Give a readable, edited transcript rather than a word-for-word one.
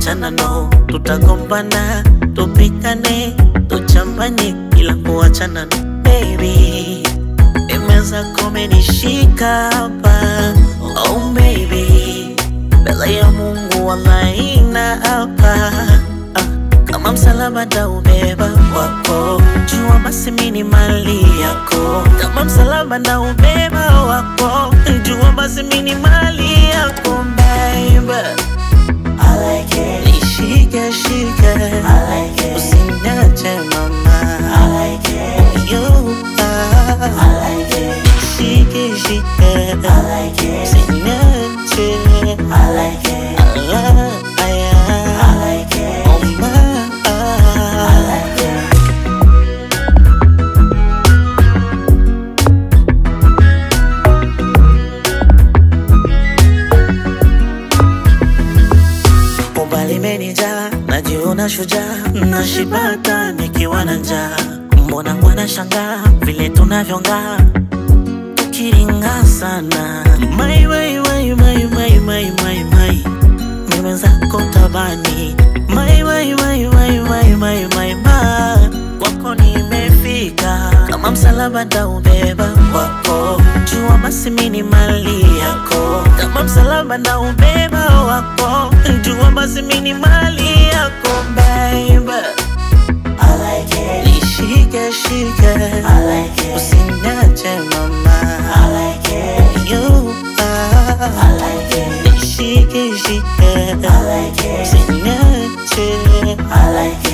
Kuachana no, tutagombana, tupikane, tuchambane, ila kuachana no. Baby, nimeweza kumenishika hapa. Oh baby, mbele ya Mungu wallahi na hapa. Kama msalaba ndaubeba wako, jua basi mimi ni mali yako. Kama msalaba ndaubeba wako, jua basi mimi ni mali yako baby. I like it. Nishike shike, I like it. Usiniache mama. I like it. You are. I like it. Nishike shike, I like it. Usiniache. I like it. I I like it. Oh my. I like it. Ubali imenijaa, najiona shujaa, nashibata nikiwa na njaa. Mbona wanashangaa vile tunavyong'aa, tukiringa sana. My, my, my, my, my, my, my, my. Mimi zako tabani. My, my, my, my, my, my, my, my. Kwako nimefika, kama msalaba ndaubeba wako, jua basi mimi ni mali yako. Kama msalaba ndaubeba wako, jua basi mimi ni mali yako baby. I like it. Nishike shike, I like it. Usiniache mama. I like it. You are. I like it. Nishike shike, I like it. Usiniache. I like it.